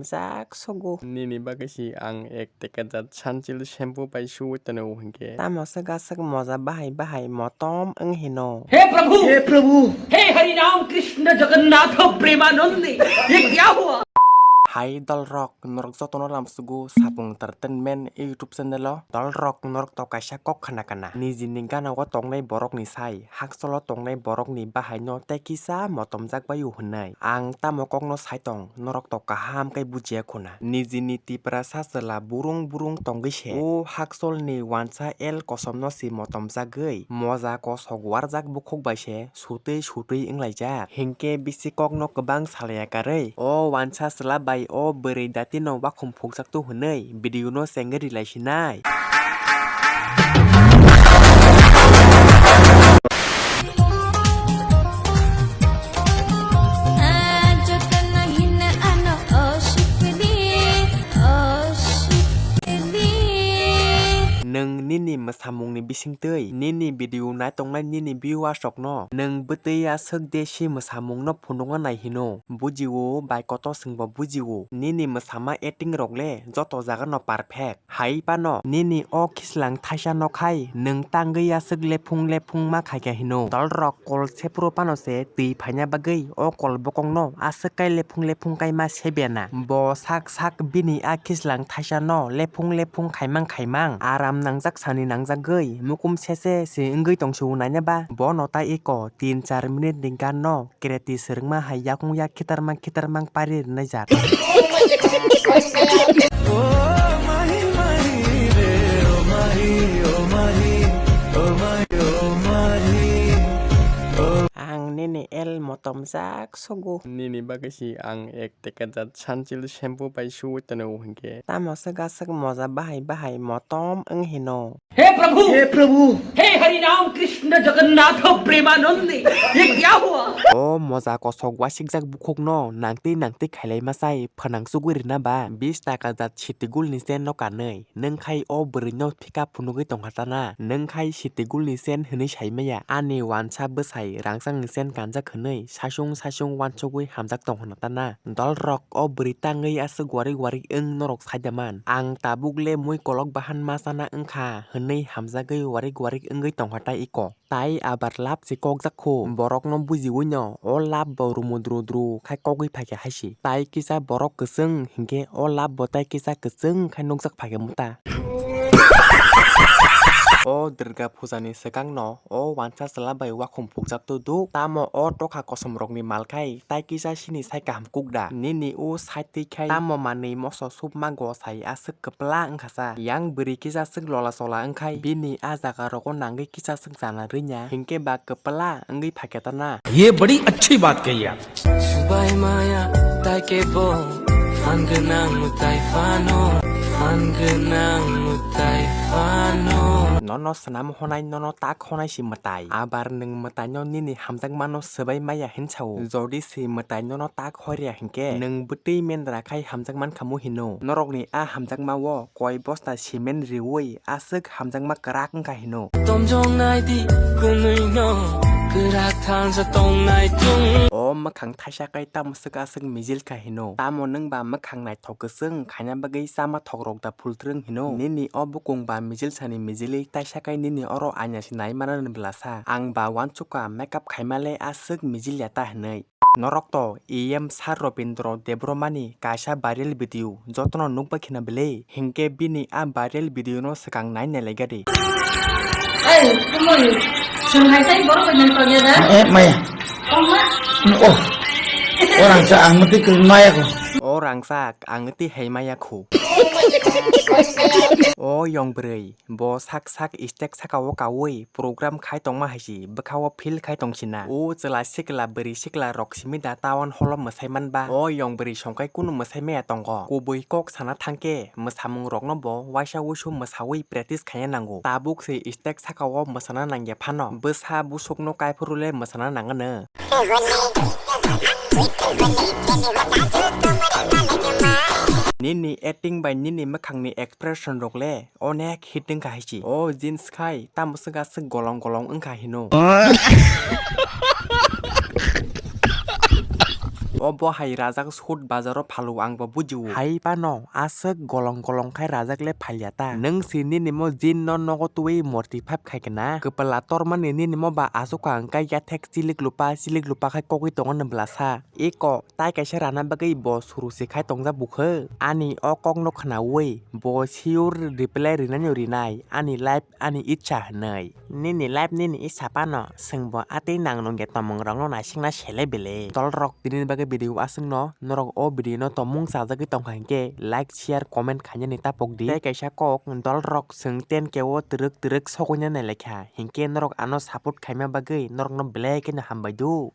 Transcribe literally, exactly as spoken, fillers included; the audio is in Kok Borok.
jak sugo. Nini bagwi si ang ek tekajat Sunsilk shampoo bai suwi tono hinkhe. Tamo swk aswk moja bahai bahai motom wng hino. हे प्रभु, हे प्रभु, हे हरि राम कृष्ण जगन्नाथ प्रेमानंद, ये क्या हुआ? Hai dolrok, norok jotono lamsugo Sapung Entertainment YouTube channel o. Dolrok, norok to kaisa kok khna kana. Nijini gana o tongnai borok ni sai, hakcholo tongnai borok ni bahai no tei kisa motomjak bai o hwnwi. Ang tamo kok no sai tong, norok to kaham khe bujiya khuna. Nijini Tiprasa chwla burung burung tongwi se. O hakchol ni wansa el kosom no si motomjagwi, moja kosok warjak bukhuk bai se, sutwi sutwi wnglaijak. Hinkhe bisi kokno kwbang salaiya karwi, o wansa chwla bai o bwrwi datino wakhum phukjaktu hwnwi video no chengwi rilaisinai. Nwng nini mwsamungni bisingtwi, nini video naitongnai nini viewers rokno nwng bwtwi aswk desi mwsamungno phunukna nai hino, bujio bai kotor chwngbo bujio. Nini mwsama acting rok le joto jaga no perfect. Hai phano nini o khislang thaisa no khai nwng tangwi aswk lephung lephung ma khaikha hino. Dolrok kol sephuru phano se twi phaina bagwi o kol bokongno aswk kai lephung lephung kai ma sebena. Bo sak sak bini a khislang thaisa no lephung lephung khaimang khaimang aram nangjak sani nangjagwi mukum sese se wngwi tongsu naina ba bono ta eko tin char minute ni gan no Kreti swrwngma hai yakung yak khitarmang khitarmang pari rwnaijak. Ang nini el motomjak sugo. Nini bagwi si ang ek tekajat Sunsilk shampoo bai suwi tono hinkhe. Tamo swk aswk moja bahai bahai motom wng hino. हे प्रभु, हे प्रभु, हे हरि राम कृष्ण जगन्नाथ प्रेमानंद, ये क्या हुआ? O moja kosok wasikjak bukhukno nangtwi nangtwi khailai machai phwnangsugwi rwna ba bis taka jat sitigulni chen no kanwi. Nwng khai o bwrwino phika phunugwi tongkha tana. Nwng khai sitigulni chen hwnwi saimaya. Ani wansa bwsai rangchakni chen kanjak hwnwi sasung sasung wansugwi hamjak tongkha tana. Dolrok o bwrwi tangwi aswk warik warik wng norok saida man. Ang tabuk le mui kolok bahan ma chana wngkha hwnwi hamjagwi warik warik wngwi tongkha tai iko. Tai abar lab se kokjak khu, borokno bujiwi no o lab bo rumu dru dru khai kogwi phaikha haisi. Tai kisa borok kwchwng hinkhe o lab bo tai kisa kwchwng khai nukjak phaikha muta. O Durga Puja ni swkang no o wansa chwla bai wakhum phukjak tu duk, tamo o tokha kosom rok ni mal khai tai kisa sini sai kaham kuk da. Nini o side twi khai tamo manwi moso supma gosai aswk kwpla wngkha sa. Yang bwrwi kisa swk lola sola wngkhai bini a jaga rogo nangwi kisa swk chana rwnya hinkhe ba kwpla wngwi phaikha tana. ये बड़ी अच्छी बात कही आप। Subai maya tai kebo fan gwnang mutai phano, fan gwnang mutai phano. Nono swnam honai, nono tak honai si mwtai. Abar nwng mwtai no nini hamjakmano swbai maya hinsao. Jodi si mwtai nono tak horia hinkhe nwng bwtwi mendra khai hamjakman khamu hino. Norokni a hamjakmao koi bosta cement riwi aswk hamjakma kwrak wngkha hino. Tomjong naidi kwnwi no kwrak thansa tongnai chwng. O mwkhang thaisa kai tamo swk aswk mijil kha hino. Tamo nwng ba mwkhang naithok kwchwng khaina bagwi chama thok rok da phultrwng hino. Nini o bukung ba mijil sani mijili taisa kai nini oro aina se nai mana ni bwlasa. Ang ba uansukha makeup khaima le aswk mijil ya ta hinwi. Norok to E M Sir Robindra Debbarma ni kaisa viral video jotono nukbai khina bwle, hinkhe bini a viral video no swkang nai nai lai gadi. Ei, kumui, chwng hai tai borok bai nang tongya da? Eh, maya. Tongma? Oh, orang sa ang mati ke maya ko. O rangchak, ang twi hai maya khu. O yong bwrwi, bo sak sak stage saka o kaui program khai tongma hai si, bwkha o feel khai tong sina. O chwla sikla bwrwi sikla rok simi da town hall o mwsai man ba. O yong bwrwi song kai kunu mwsai maya tongo. Kubui kok sana thangkhe, mwsamung rokno bo waisa wuisu mwsaui practice khaina nango. Tabuk se stage saka o mwsana nangya phano, bwsa busuk no kaiphuru le mwsana nangano. Nini acting bai nini mwkhangni expression rok le onek hit wngkha hai si. O jeans khai tamo swk aswk golong golong wngkha hino. Obo hai rajak sut bazaro phalo ang bo bujio. Hai pano aswk golong golong khai rajak le phalya ta. Nwng si nini mo jin no nogo twi morti phap khai kana. Kwpla tormani nini mo ba aswk ang kai yathek chilik lupa chilik lupa khai kogwi tongo nw bwlasa. Eko tai kaisa rana bagwi bo suru se khai tongjak bukhe. Ani o kok no khnaui bo sure reply rinani rinai ani life ani icha hinui. Nini life nini icha pano, chwngbo atwi nang nungya tongmung rokno naisingna sele bele. Dolrok tini bagwi video aswkno, norok o video no tongmung chajagwi tongkha hinkhe like share comment khainani tapok di. Tei kaisa kok dolrok chwng ten K o twrwk twrwk sogwina nailekha hinkhe norok ano support khaima bagwi norokno belai kheno hambai do.